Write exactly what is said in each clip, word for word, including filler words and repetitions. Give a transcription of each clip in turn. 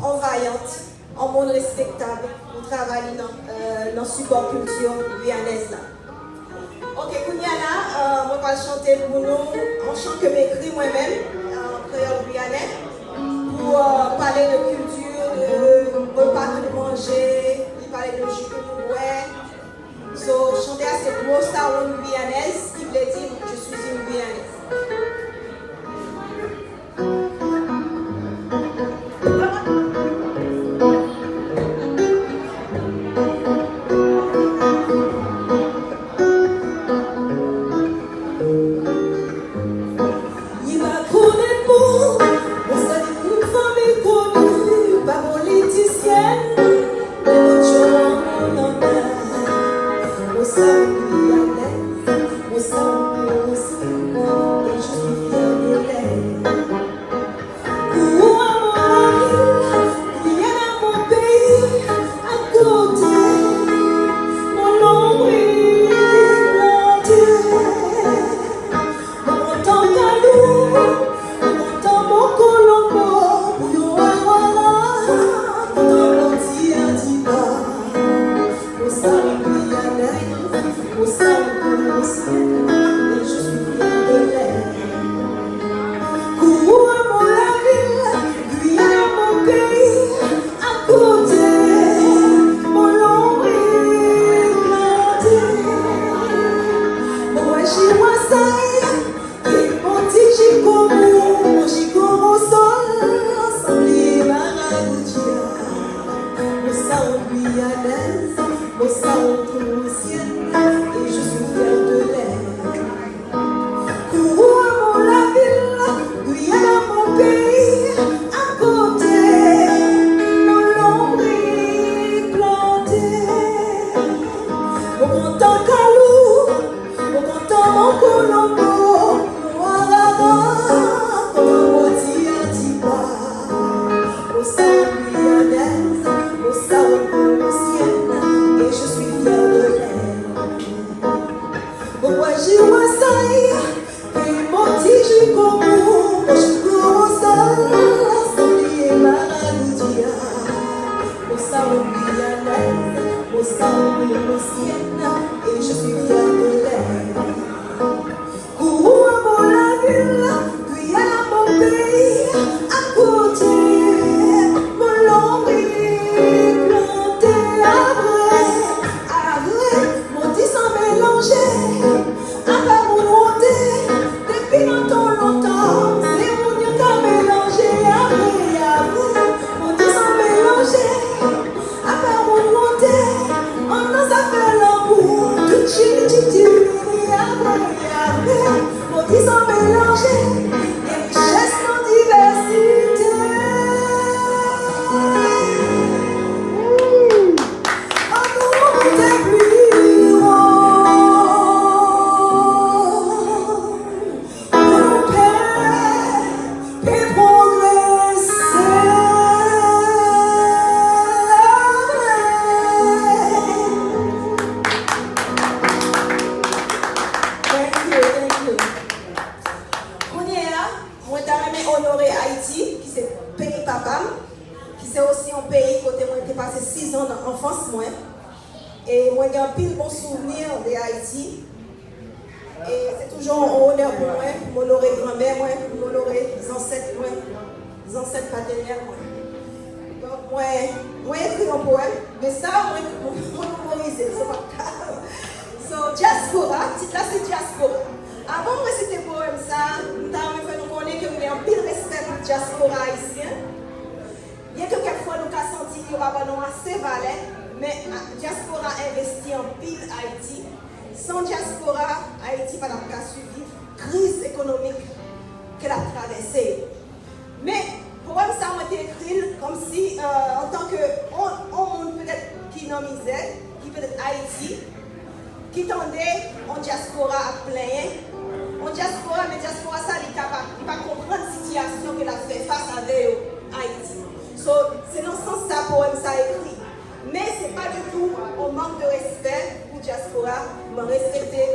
Yon vayant, yon moun respektab pou travay li nan, euh, nan sipò kilti gwiyanèz la. Ok, kounye a la, euh, mwen pral chante pou nou yon chan ke m ekri mwen menm, an kreyòl gwiyanè, pou, euh, pale de kilti, de repa ke nou manje, li pale de ji ke nou bwè. So, chante a se Mo Sa Yon Gwiyanèz, ki vle di Je suis une Guyanaise. Li pa konnen pou, bon, se yon fanmi koni, pa politisyèn, men yon moun nan tè. Mo Sa Yon Gwiyanèz, Mo Sa Yon Gwiyanèz, et je suis fière de l'être. Kourou a mon lavil, Guyane a mon peyi, akote mon lonbrik plante. Mwen kontan Kalou, mwen kontan Mòkolonbo, pou yo wè wala, kontan Bondye a di ba. Mo Sa Yon Gwiyanèz, Mo Sa Yon Gwiyanèz, et je suis fière de l'être. Kourou a mon lavil, Guyane a mon peyi, akote mon lonbrik plante. Mwen wè chiwazay, Bon ti jikomo, jikomo sòl, sanble maragoutia. Mo Sa Yon Gwiyanèz, Mo Sa Yon Toulousyèn, et je suis fière de l'être. Kourou a mon lavil, Guyane a mon peyi, akote mon lonbrik plante. Mwen kontan Kalou, Mwen kontan Mòkolonbo, mwen Araba, kontan Bondye a di ba. Mo Sa Yon Gwiyanèz, Mo Sa Yon Toulousyèn, et je suis fière de l'être. Mwen wè chiwazay, peyi Bon ti jikomo, jikomo sòl, sanble maragoutia. Mo Sa Yon Gwiyanèz, Mo Sa Yon Toulousyèn, et je suis fière de l'être. Kourou a mon lavil, Guyane a mon peyi, akote mon lonbrik plante. Avre, avre, Mo Ti san melanje, apa moun wonte, depi nan tan lontan, se moun yo ka melanje, avre, avre, Mo Ti san melanje. Apa moun wonte, an nan zafè lanmou, tout chili chitini, avre, avre, Mo Ti san melanje, gen richès nan divèsite. An nou moute pli wo. Pou nou pè, pè pwogrese. Thank you, thank you. Kounye a, mwen ta renmen onore Ayiti, ki se peyi papa m, ki se osi yon peyi kote mwen te pase sizan nan anfans mwen. E mwen gen anpil bon souvni de Ayiti. E se toujou yon onè pou mwen, pou m onore granmè mwen, pou m onore zansèt mwen, zansèt patènèl mwen. Donk, mwen, mwen ekri yon powèm, men sa, mwen, mwen memorize l, se pa ka. So, dyaspora, tit la se dyaspora. Avan mwen site powèm sa, m ta renmen fè nou konnen ke m gen anpil respè pou dyaspora ayisyen. Byenke kèk fwa nou ka santi yo pa ban nou ase valè, men a, dyaspora envesti anpil Ayiti. San dyaspora, Ayiti pa t ap ka siviv kriz ekonomik ke l ap travèse yo. Men, powèm sa mwen te ekri l kòmsi, euh, antanke on, on moun petèt ki nan mizè, ki petèt Ayiti, ki tande on dyaspora ap plenyen, on dyaspora, men dyaspora sa, li ka pa, li pa konprann sitiyasyon ke l ap fè fas avè yo Ayiti. So, se nan sans sa powèm sa ekri. Men se pa ditou on mank de respè pou dyaspora. Mwen respekte,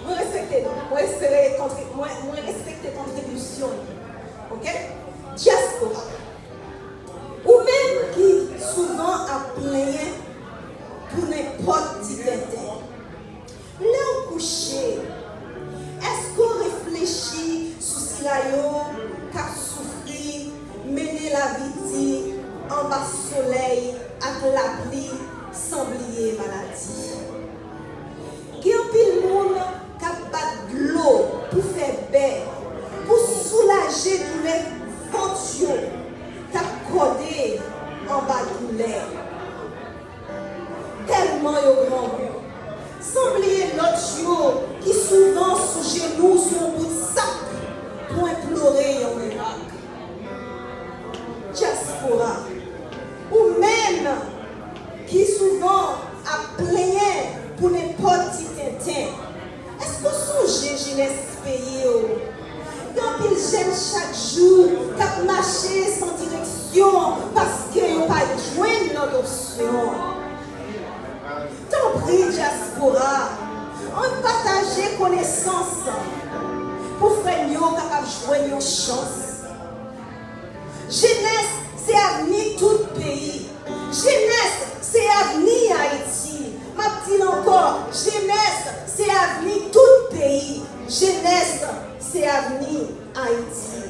mwen respekte nou. Mwen espere kontri-, mwen, mwen respekte kontribisyon nou. Oke? Dyaspora. jès peyi w. Gen anpil jèn chak jou k ap mache san direksyon paske yo pa jwenn lòt opsyon. Tanpri, dyaspora, ann pataje konesans pou frè n yo kapab jwenn yon chans. Jenès se avni tout peyi. Jenès se avni Ayiti. M ap di l ankò, jenès se avni tout peyi. Jenès se avni Ayiti.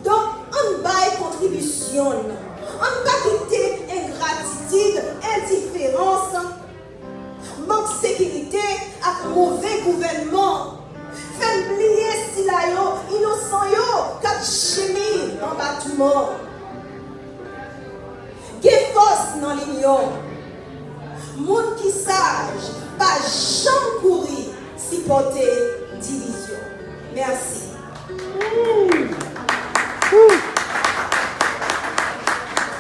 Donk, ann bay kontribisyon n. Ann pa kite engratitid, endiferans, mank sekirite ak move gouvènman fè n bliye sila yo, inosan yo, k ap jemi anba touman. Gen fòs nan linyon. Moun ki saj pa janm kouri sipòte divizyon. Mèsi.